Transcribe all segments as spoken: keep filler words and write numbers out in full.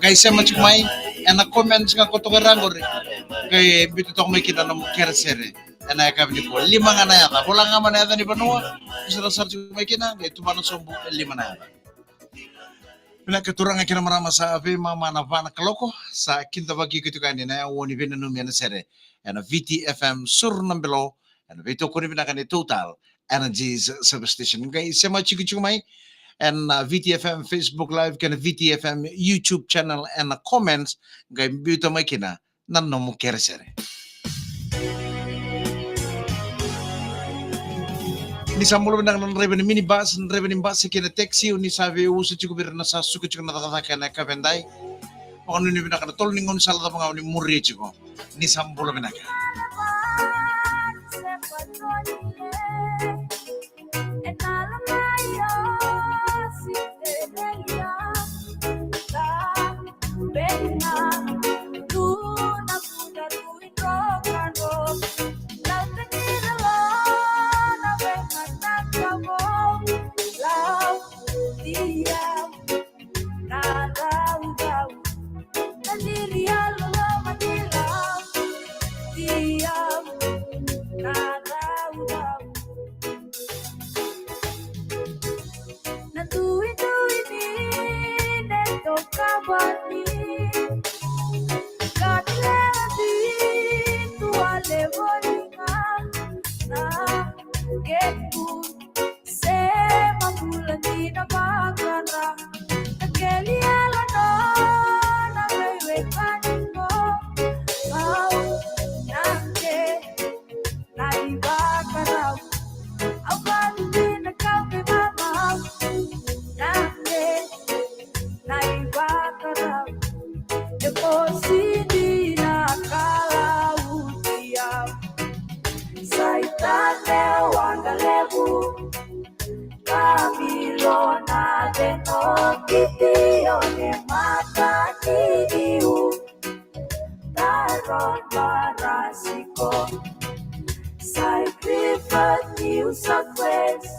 Qai sema tiko mai ena comments ga ko toka e ra qori. Qai biuta toka mai kina na nomu keresere ena yakavi nikua. Lima ga na yaca. Vola ga mai na yaca ni vanua o sarasara tiko mai kina, qai tuvana sobu e lima na yaca. Vinaka turaga kei na marama, sa veimama na va na kaloko, sa kidavaki iko tiko yani na aua ni veinanumi ena sere ena V T F M Sur na Belo, ena veitokoni vinaka ni Total Energies Service Station. Qai sema tikotiko mai ena, uh, V T F M Facebook Live kei na V T F M YouTube channel, ena comments qai biuta mai kina na nomu keresere. Ni sa bula vinaka na draiva ni minibus, na draiva ni basi kei na taxi, o ni sa veiusu tiko vei ira na sa suka tiko na cakacaka ena yakavi edai. Vakanuinui vinaka na tolu ni gaunisala cava ga o ni muria tiko. Ni sa bula vinaka. Na duidui ni ne toka vani. Ka ni lewa vitu a lewa liga. Na keku se mabula ni na vakara. Na keli ala no na veiwekani mo. Au na ke na ivakarau. Au vanu ni na kau kei mamau. Na me na ivakarau. E kosi ni na kalauti au. Saitane wanga levu. Kamilo na veno kiti o ne mata ni iu. Taron Barasiko, Saikrifa, New South Wales,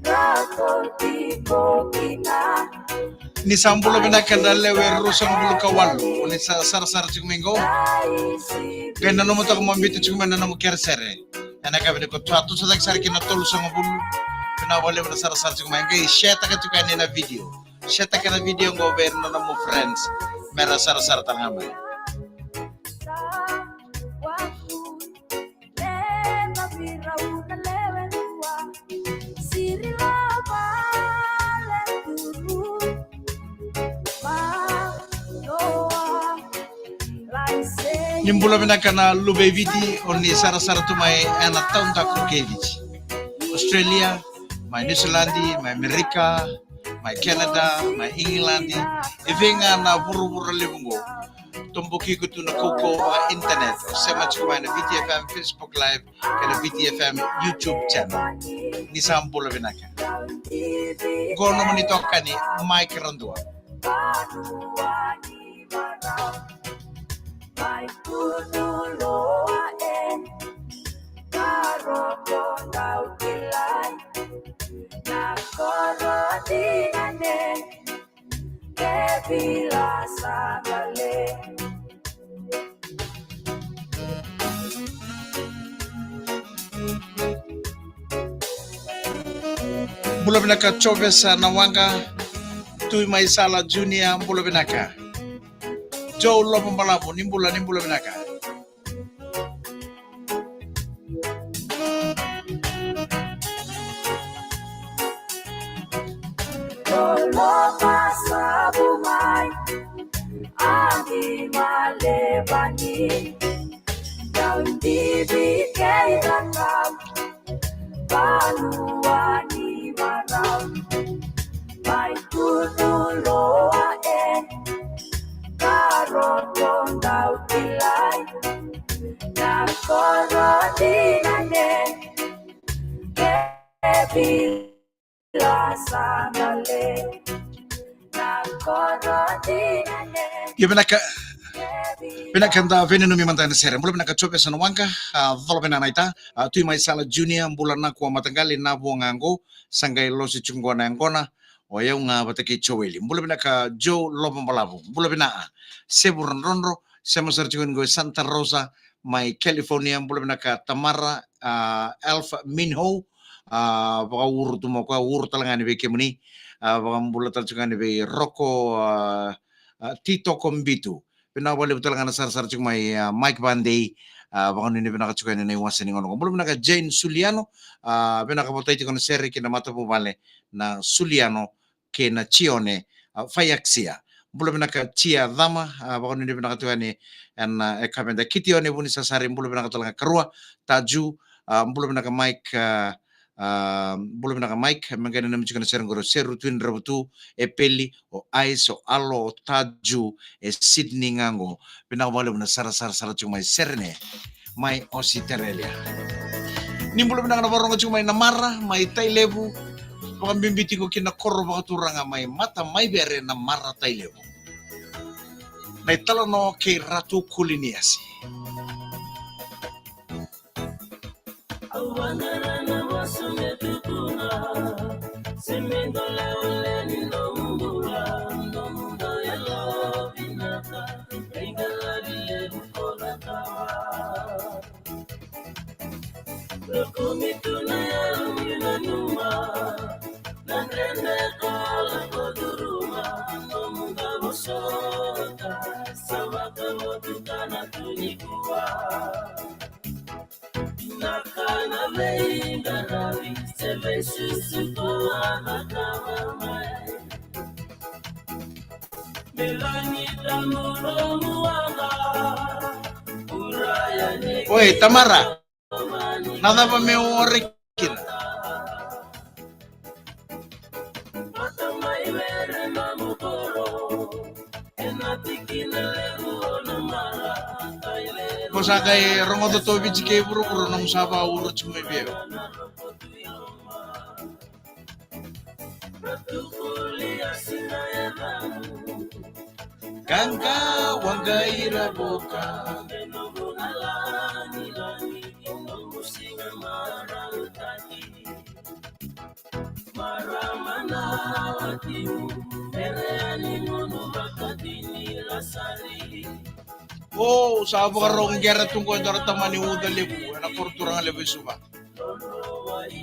Rato Tiko Kina. Ni sa bula vinaka na lewe ruasagavulu ka walu, o ni sa sarasara tiko mai qo. Qai nanuma toka mo biuta tiko mai na nomu keresere. Ena yakavi nikua, tua tusa cake sara kina tolusagavulu. Vinaka vakalevu na sarasara tiko mai, qai share taka tiko yani na video. Share taka na video qo vei ira na nomu friends. Mera sarasara tale ga mai. Ni bula vinaka na Luvei Viti, o ni sarasara tu mai ena taudaku kei Viti. Australia, mai New Zealand, mai Amerika, mai Canada, mai England, e vei ga na vuravura levu qo. Toboki iko tu na kaukauwa vaka internet, o sema tiko mai na V T F M Facebook Live kei na V T F M YouTube channel. Ni sa bula vinaka. Qo nomuni itokani Mike Radua. Bula vinaka Jovesa Nawaqa, Tui mai Sala Junior, bula vinaka. Joe Loma Balavu, ni bula, ni bula vinaka. Lolo masabu mai, ani malevani, daudivi kei rakau, vanua ni marau, mai tunu loa e, karoto dau kilai, na koro dina ne, ke Io, vinaka, vinaka da veinanumi mada ena sere. Bula vinaka Jovesa Nawaqa, a, Colo Vena Naita, a, Tui mai Sala Junior, bula na kua mataqali na vua ga qo, sa qai losi tiko qo na yaqona, O yau ga vata kei Joeli. Bula vinaka Joe Lovabalavu. Bula vinaka. Sevu Radrodro, sema sara tiko yani qo e Santa Rosa mai California. Bula vinaka Tamara, a, Alpha Minho. A, vakauru tu mai o koya, uru tale ga yani vei kemuni. A, vakabula tale tiko ga yani vei Roko, a, a, Titoko Bitu. Vinaka vakalevu tale ga na sarasara tiko mai, a, Mike Van Day, a, vakanuinui vinaka tiko yani na iwase ni gauna qo. Bula vinaka Jane Suliano, a, vinaka votai tiko na sere ki na matavuvale na Suliano kei na Tione, a, Faiaksia. Bula vinaka Tia Cama, a, vakanuinui vinaka tiko yani ena, e, kavenda Kitione Vunisasari, bula vinaka tale ga Karua, Taju, a, bula vinaka Mike, a, A, bula vinaka Mike, me qai nanumi tiko na sere qori o Seru Twin Ravutu, e Peli, o Ice, o Alo, o Taju, e Sydney ga qo. Vinaka vakalevu na sarasara sara tiko mai Serene, mai Ositerelia. Ni bula vinaka na vakarorogo tiko mai Namara, mai Tailevu, vakabibi tiko ki na koro vakaturaga mai Mata mai Vere, Namara, Tailevu. Na italanoa kei Ratu Kuliniasi. Au vaqara na vosa me tukuna, se me dolauleni nomu bula, nomu dau yalo vinaka, veiqaravi levu ko na kawa. Lukumi tu na yalo ni nanuma, na dredre ko lako curuma, nomu dau vosota, sa vakavotukana tu nikua. Vinaka na veiqaravi se veisusu ko a cakava mai. Me lagi tamuromu waqa. Oi, Tamara. Na cava me ore kina? Ko sa qai rogoca tu o Viti kei vuravura nomu sa vauro tiko mai vei au. Qaqa waqaira voka. O, sa vakarau qere tu qo e dua na tamani uca levu ena koro turaga levu e Suva.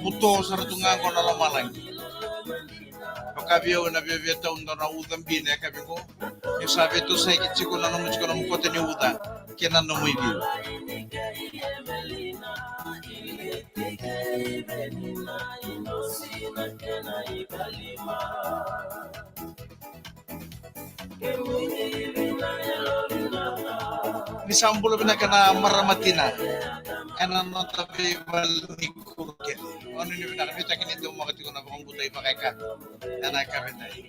Buto sara tu ga qo na lomalagi. Vaka vei au ena viavia tau dua na uca bi na yakavi qo. Ni sa veitosaki tiko na nomu tiko nomu kote ni uca kei na nomu iviu. Ni sa bula vinaka na marama tina ena noda veivalenikuku kece. Oni ni vinaka, nuitaki ni daumaka tiko na vakabutai vakaika ena yakavi edai.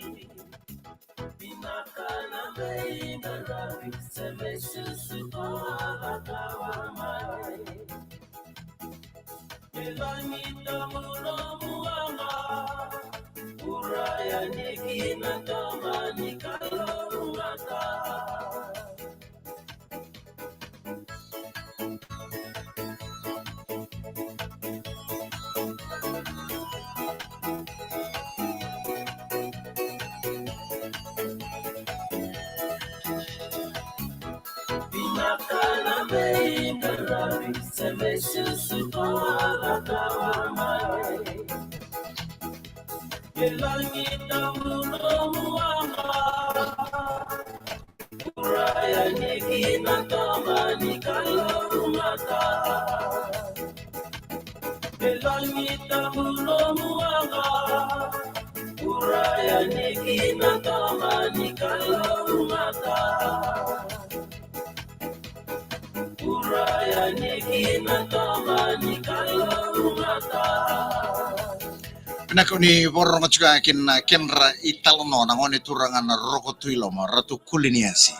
Vinaka ni vakarorogo tiko kina kedra italanoa na gone turaga na Roko Tui Loma, Ratu Kuliniasi.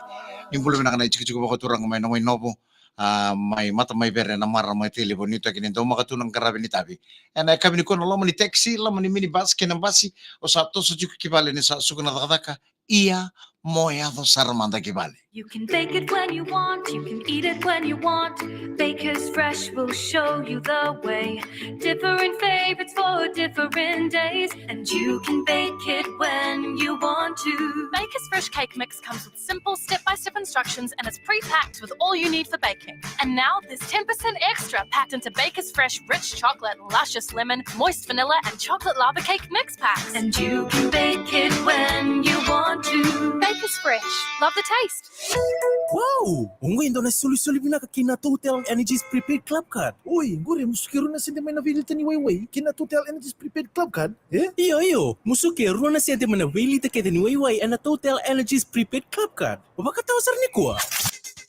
Ni bula vinaka na itikotiko vakaturaga mai Nagainovo, a, mai Mata mai Vere, Namara, mai Tailevu, nuitaki ni daumaka tu na qaravi ni tavi. Ena yakavi nikua na loma ni taxi, loma ni minibus kei na basi, o sa toso tiko ki vale ni sa suka na cakacaka, ia mo yaco sara mada ki vale. You can bake it when you want, you can eat it when you want. Baker's Fresh will show you the way. Different favorites for different days, and you can bake it when you want to. Baker's Fresh cake mix comes with simple step-by-step instructions and is pre-packed with all you need for baking. And now there's ten percent extra packed into Baker's Fresh rich chocolate, luscious lemon, moist vanilla, and chocolate lava cake mix packs. And you can bake it when you want to. Baker's Fresh. Love the taste. Wow! Oqo e dua na solisoli vinaka kei na Total Energies Prepaid Club Card. Oi, qori e musuki rua na sede mai na veilita ni waiwai kei na Total Energies Prepaid Club Card, e? Io, io, musuki rua na sede mai na veilita kece ni waiwai ena Total Energies Prepaid Club Card. Vakatawa sara nikua.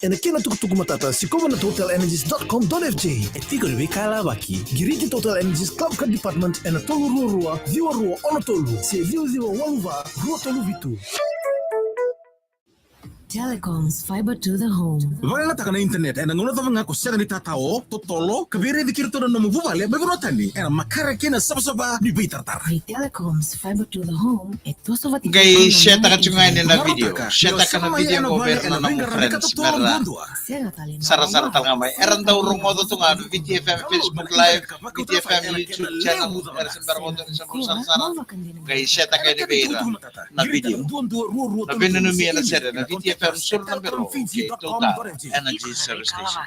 Ena kena tukutuku matata, sikova na total energies dot com dot F J. E tiko ni veika lavaki. Qiriti Total Energies Club Card Department ena tolu rua rua, ciwa rua ono tolu, se ciwa ciwa walu va, rua tolu vitu. Telecom's fiber to the home. Vakayagataka na internet ena gauna cava ga ko sega ni tatao, totolo, ka veiraici kei iratou na nomu vuvale mai vanua tani ena makare kei na savasava ni veitaratara. Ni Telecom's fiber to the home e toso vata. Qai share-taka tiko ga yani na video. Share-taka na video qo vei ira na nomu friends me ra sarasara tale ga mai. Era dau rogoca tu ga na V T F M Facebook Live, V T F M YouTube channel, era se bera rogoca ni sa bau sarasara. Qai share-taka yani vei ira na video. Na veinanumi ena sere na V T F M Suru na Belo, kei Total Energy Service Station.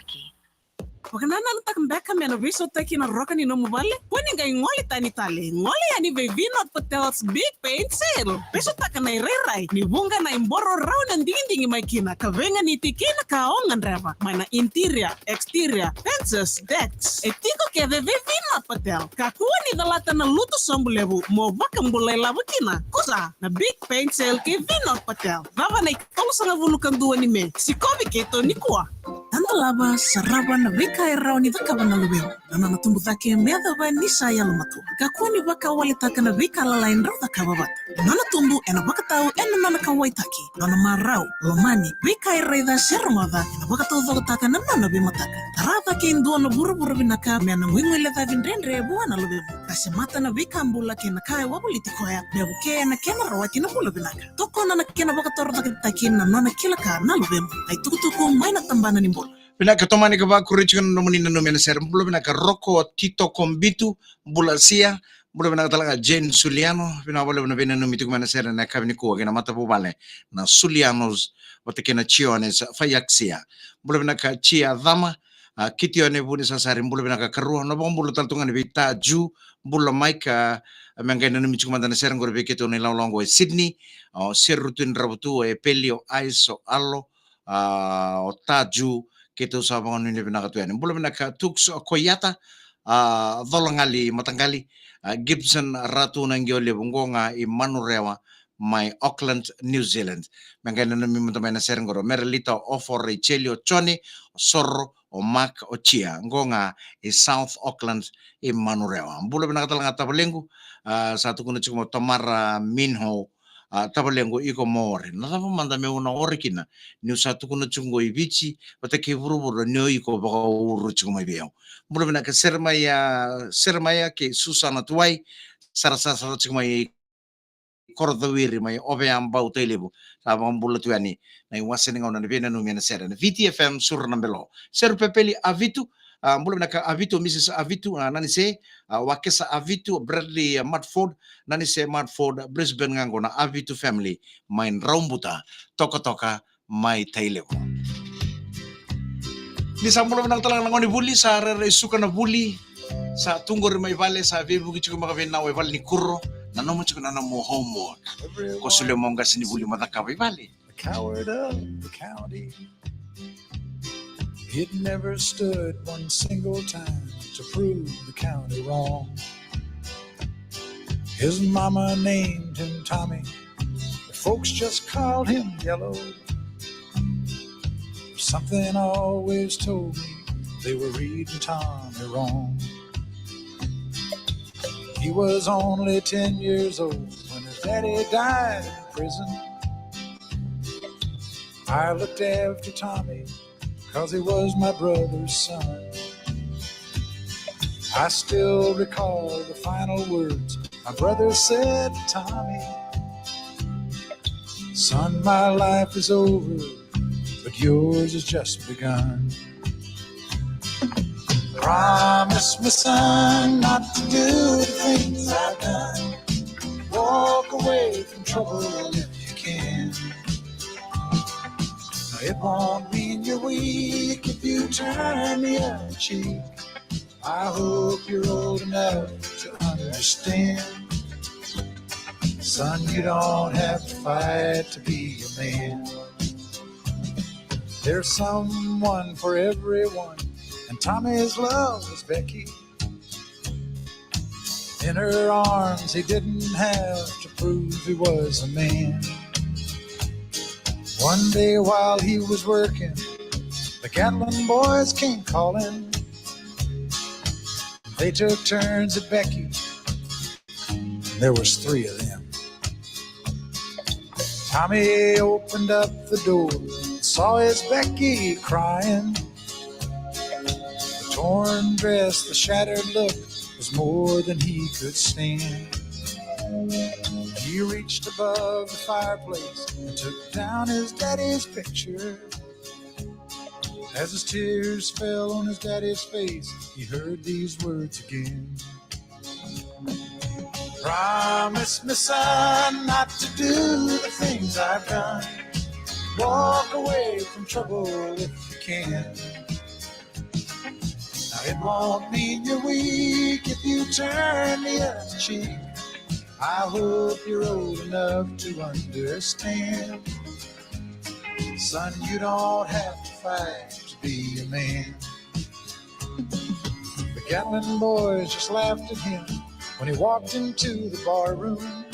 Vakanananutaka beka me na veisautaki na roka ni nomu vale? Kua ni qai gole tani tale. Gole yani vei Vinod Patel's Big Paint Sale. Veisautaka na irairai ni vuqa na iboro rau na digidigi mai kina ka veiganiti kei na ka o gadreva mai na interior, exterior, fences, decks. E tiko kece vei Vinod Patel. Kakua ni calata na lutu sobu levu mo vakabula ilavo kina. Kusa na Big Paint Sale kei Vinod Patel. Cava na itolusagavulu ka dua ni Me. Sikovi keitou nikua. Tadolava, sarava na veika e rawa ni cakava na luvemu. Na nona tubu cake me yacova ni sa yalomatua. Kakua ni vakawaletaka na veika lalai drau cakava vata. Na nona tubu ena vakatau ena nona kauwaitaki. Nona marau, lomani, veika e raica se rogoca, ena vakataucokotaka na nona veimataka. Tara cake e dua na vuravura vinaka me na guiguilecavi dredre vua na luvemu. Ka semata na veika bula kei na ka e wavoliti koya me vukea na kena rawati na bula vinaka. Tokona na kena vakatorocaketaki na nona kila ka na luvemu. Na itukutuku mai na tabana ni bula. Vinaka, tomani ka vakuri tiko na nomuni nanumi ena sere. Bula vinaka Roko Titoko Bitu, bula Sia, bula vinaka tale ga Jane Suliano, vinaka vakalevu na veinanumi tiko mai na sere ena yakavi nikua kei na matavuvale na Sulianos vata kei na Chiones Fayaksia. Bula vinaka Chia Cama, a, Kitione Vunisasari, bula vinaka karua, na vakabula tale tu ga ni vei Taju, bula Mike, a, me qai nanumi tiko mada na sere qori vei keitou na ilawalawa qo e Sydney, o Seru Tui Dravutu, o Epeli, o Ais, o Alo, a, o Taju, keitou sa vakanuinui vinaka tu yani. Bula vinaka Tuks Koyata, a, Colagali Mataqali, a, Gibson Ratu na Qio Levu qo ga i Manurewa mai Auckland, New Zealand. Me qai nanumi mada mai na sere qori o Merelita, o Ofo, Raicheli, o Joni, o Soro, o Mark, o Chia, qo ga i South Auckland i Manurewa. Bula vinaka tale ga tavalequ, a, sa tukuna tiko mo Tamara Minho, a, tavalequ iko Maori. Na cava mada meu na ori kina, niu sa tukuna tiko qo i Viti vata kei vuravura ni o iko vakauru tiko mai vei au. Bula vinaka Seremaia, Seremaia kei Susana Tuwai, sarasara tiko mai Korocawiri mai Ovea Bau Tailevu. Sa vakabula tu yani na iwase ni gauna na veinanumi ena sere na V T F M Suru na Belo. Seru Pepeli Avitu, a, bula vinaka Avitu, Mrs Avitu, a, Nanise, a, Wakesa Avitu, Bradley, a, Matford, Nanise Matford, Brisbane ga qo na Avitu family mai Draubuta, Tokatoka mai Tailevu. Ni sa bula vinaka tale ga na gone vuli, sa rairai suka na vuli, sa tu qori mai vale, sa veivuke tiko mai ka veinau e vale ni kuro, nanuma tiko na nomu homework. Ko solia mo qase ni vuli mo cakava i vale. The coward of the county. It never stood one single time to prove the county wrong. His mama named him Tommy, but folks just called him Yellow. Something always told me they were reading Tommy wrong. He was only ten years old when his daddy died in prison. I looked after Tommy 'cause he was my brother's son. I still recall the final words my brother said to Tommy. Son, my life is over, but yours has just begun. Promise me, son, not to do the things I've done. Walk away from trouble if you can. Now, it won't mean you're weak if you turn the other cheek. I hope you're old enough to understand. Son, you don't have to fight to be a man. There's someone for everyone, and Tommy's love was Becky. In her arms, he didn't have to prove he was a man. One day while he was working, the Gatlin boys came calling. They took turns at Becky. There was three of them. Tommy opened up the door and saw his Becky crying. The torn dress, the shattered look was more than he could stand. He reached above the fireplace and took down his daddy's picture. As his tears fell on his daddy's face, he heard these words again. Promise me, son, not to do the things I've done. Walk away from trouble if you can. Now, it won't mean you're weak if you turn the other cheek. I hope you're old enough to understand. Son, you don't have to fight to be a man. The Gatlin boys just laughed at him when he walked into the bar room.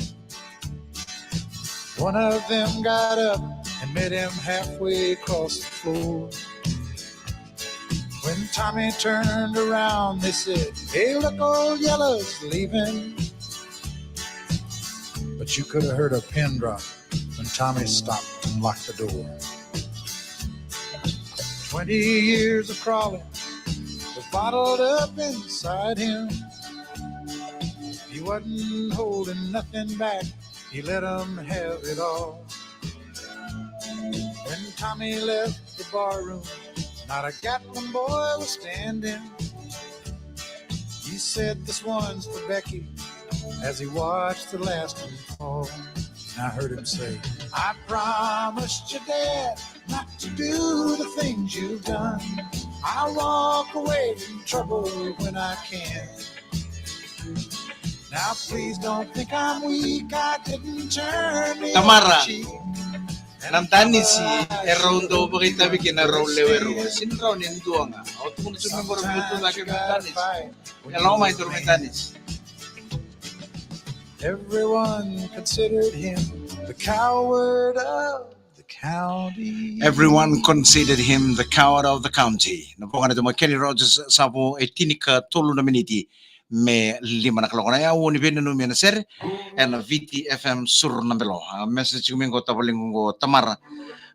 One of them got up and met him halfway across the floor. When Tommy turned around, they said, "Hey, look, old Yellow's leaving." But you could have heard a pin drop when Tommy stopped and locked the door. Twenty years of crawling was bottled up inside him. He wasn't holding nothing back. He let 'em have it all. When Tommy left the barroom, not a Gatlin boy was standing. He said, "This one's for Becky," as he watched the last one fall. And I heard him say, "I promised your dad not to do the things you've done. I'll walk away from trouble when I can. Now please don't think I'm weak, I didn't turn the other cheek." Tamara. Na danisi e rau dau vakaitavi kina rau lewe rua. Sega ni rau ni dua ga. Au tukuna tu me boro me tu cake me danisi. E lako mai toro me danisi. Everyone considered him the coward of the county. Everyone considered him the coward of the county. Na boka na tuma Kenny Rogers, sa vo e tinikatolu na miniti me lima na kaloko na yau ni veinanumi ena sere ena Viti F M Suru na Belo. A message tiko mai qo tavalequ qo Tamara.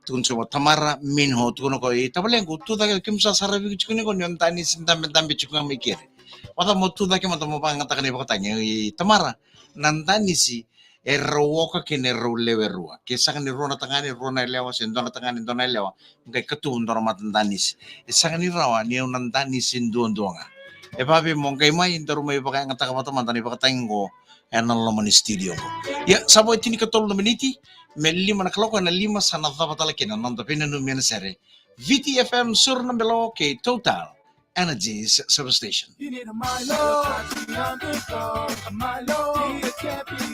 Tukuna tiko Tamara Minho, tukuna ko i tavalequ, tu cake, kemu sa saravi tiko ni qo ni o danisi dabedabe tiko ga mai keri. Vata mo tu cake mada mo vakayagataka na ivakatagi i Tamara. Na danisi e rau oka kina e rau lewe rua. Ke saka ni rua na tagane, rua na yalewa, se dua na tagane, dua na yalewa, qai katuba dua na mata danisi. E saka ni rawa ni au na danisi duadua ga. E vave mo qai mai, daru mai vakayagataka vata mada na ivakatagi qo ena loma ni studio qo. Ia, sa vo e tinikatolu na miniti me lima na kaloko, ena lima sa na cava tale kina na noda veinanumi ena sere. Viti F M Suru na Belo kei Total Energies Service Station. You need a Milo. A Milo. Need a champion.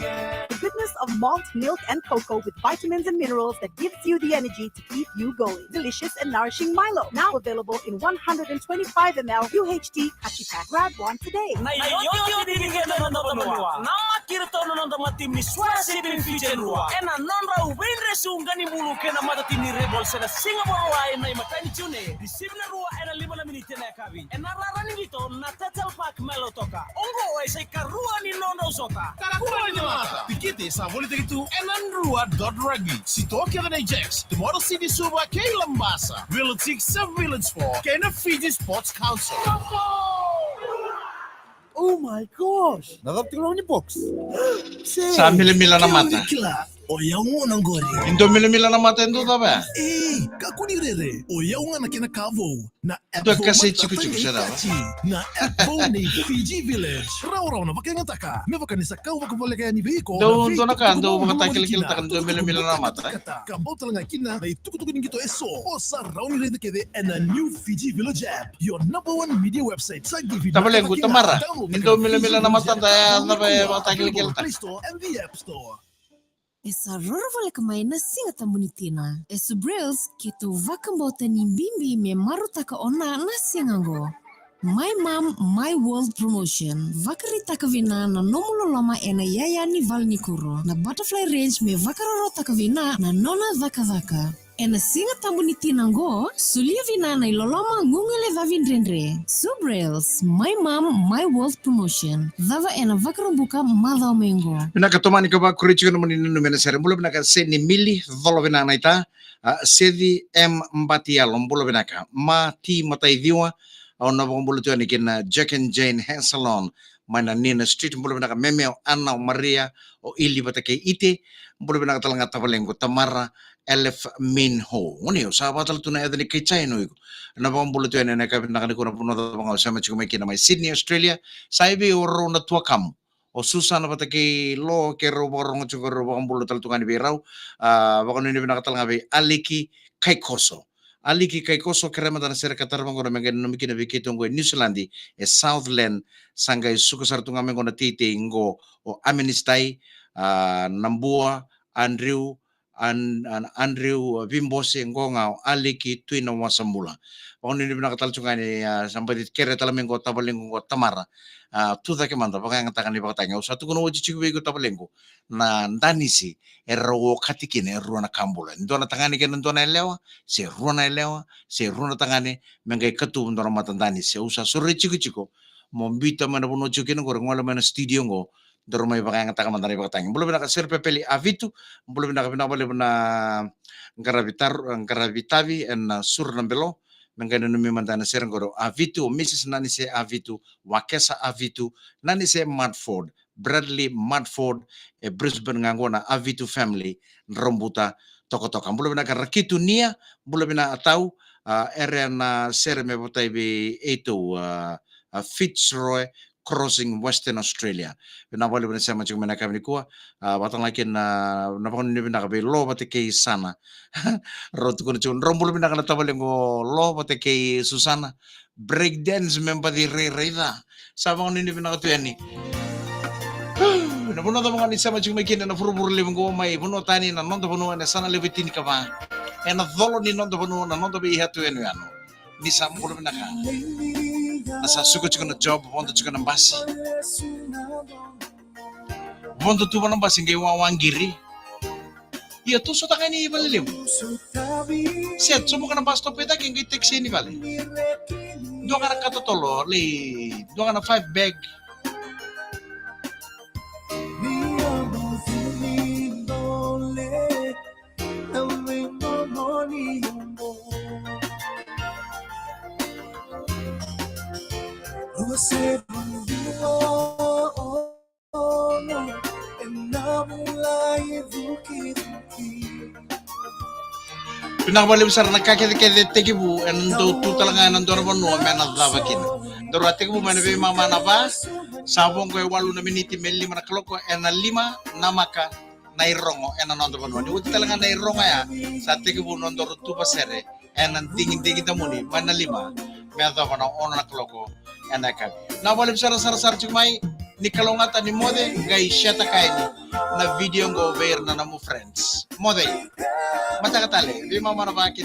The goodness of malt, milk, and cocoa with vitamins and minerals that gives you the energy to keep you going. Delicious and nourishing Milo. Now available in one hundred and twenty-five M L U H T Kashi Pack. Grab one today. Na iotioti ni ligana na noda vanua. Na maki iratou na noda matimi ni Swa Shipping Fiji and Rua. Ena nodrau veidresu qanibulu kei na matatimi ni Rebels ena siga Vakarauwai ena imatai ni June. Ni sivi na rua ena lima na miniti ena yakavi. Ena rara ni qito na Tetel Park mai Lautoka. Oqo e sa ikarua ni nodrau sota. Kakua ni mata. Tikiti sa volitaki tu ena drua dot rugby. Sitoa kece na Ajax, the Motor City Suva kei Labasa, Village Six, Village Four, kei na Fiji Sports Council. Oh my gosh! Na cava tiko na box? Sa milamila na mata. O yau gona qori. Ni dau milamila na mata e dua cava ya? Ei, kakua ni rere. O yau ga na kena ka vou. Na app vou matata ni Kachi. Na app vou nei Fiji Village. Rawarawa na vakayagataka. Me vaka ni sa kau vakavoleka yani vei iko. Dau dua na ka dau vakatakilakilataka ni dau milamila na mata. Ka bau tale ga kina na itukutuku ni qito eso. O sa rawa ni raica kece ena new Fiji Village app. Your number one media website. Sa give you. Tavalequ, Tamara, ni dau milamila na matada, e cava e vakatakilakilataka? Play Store and the App Store. E sa roro voleka mai na Siga Tabu ni Tina. E Subrails, keitou vakabauta ni bibi me marautaka o Na na siga oqo. My Mom, My World Promotion. Vakaraitaka vei Na na nomu loloma ena iyaya ni valenikuro. Na Butterfly Range me vakarorotaka vei Na na nona cakacaka. Ena Siga Tabu ni Tina oqo, solia vei Na na iloloma gugulecavi dredre. Subrails, My Mom, My World Promotion. Cava ena Vakaraubuka macawa mai oqo. Vinaka Tomani, ka vakuri tiko na nomuni nanumi ena sere. Bula vinaka Seni Mili, colo vinaka naita. A, Seci M Batiyalo, bula vinaka. Ma Ti Mataiciwa, au na vakabula tu yani kina Jack and Jane Hair Salon mai na Nina Street. Bula vinaka Memeo, Ana, o Maria, o Ili vata kei Ite. Bula vinaka tale ga tavalequ Tamara, Elef Min Ho. Gone, au sa vakatala tu na yaca ni kai China o iko. Na vakabula tu yani ena yakavi vinaka nikua, na vanua cava ga o sema tiko mai kina, mai Sydney, Australia. Sa i vei o rau na tuakamu? O Susana vata kei Lo, keirau vakarogo tiko, keirau vakabula tale tu ga yani vei rau. A, vakanuinui vinaka tale ga vei Aliki Kaikoso. Aliki Kaikoso, kerea mada na sere ka tarava qo me qai nanumi kina vei keitou qo e Niusiladi, e Southland, sa qai suka sara tu ga mai qo na teitei qo, o Aministai, a, Nabua, Andrew, An-, An-, Andrew, a, Vibose, qo ga o Aliki, Tuina Wasabula. Vakanuinui vinaka tale tu ga yani, a, sa baci kerea tale mai qo tavalequ qo Tamara. A, tu cake mada, vakayagataka na ivakatagi. Au sa tukuna oti tiko vei iko tavalequ, na danisi e rau okati kina e rua na ka bula. E dua na tagane kei na dua na yalewa, se rua na yalewa, se rua na tagane, me qai katuva dua na mata danisi. Au sa soro e tikotiko mo biuta mai na vanua tiko kina qori, gole mai na studio qo, daru mai vakayagataka mada na ivakatagi. Bula vinaka Sir Pepeli Avitu, bula vinaka, vinaka vakalevu na qaravi tar-, qaravi tavi ena Sura na Belo, me qai nanumi mada na sere qori o Avitu, o Missus Nanise Avitu, Wakesa Avitu, Nanise Mudford, Bradley Mudford, e Brisbane ga qo na Avitu family, Drabuta, Tokatoka. Bula vinaka Rakitu Nia, bula vinaka Tau, a, area na sere me votai vei eitou, a, a, Fitzroy Crossing, Western Australia. Vinaka vakalevu na sema tiko mai na yakavi nikua, a, vata ga kina na, na vakanuinui vinaka vei Lo vata kei Sana. Rau tukuna tiko, drau bula vinaka na tavalequ Lo vata kei Susana. Break dance me baci rairai ca. Sa vakanuinui vinaka tu yani. Na vanua cava ga ni sema tiko mai kina na vuravura levu qo, mai vanua tani, na noda vanua, ena yasana levu e tinikava. Ena colo ni noda vanua, na noda vei yatu yanuyanu. Ni sa bula vinaka. Na sa suka tiko na job, vodo tiko na basi. Vodo tu va na basi qai wawa qiri. Ia tu sota ga ni valelevu. Se sobu ga na bus stop e cake qai taxi ni vale. Dua ga na ka totolo, lai, dua ga na five bag. Vinaka vakalevu sara na ka kecekece e tekivu, ena dau tu tale ga ena dua na vanua me na cava kina. Daru a tekivu mai na veimama na va, sa vo qo e walu na miniti me lima na kaloko, ena lima na maka na irogo ena noda vanua. Ni oti tale ga na irogo ya, sa tekivu nodaru tuva sere ena digidigi damuni mai na lima me yacova na ono na kaloko ena yakavi. Vinaka vakalevu sara, sara, sara tiko mai. Ni kalougata, ni moce, qai share-taka yani na video qo vei ira na nomu friends. Moce. Mataka tale, veimama na va kina.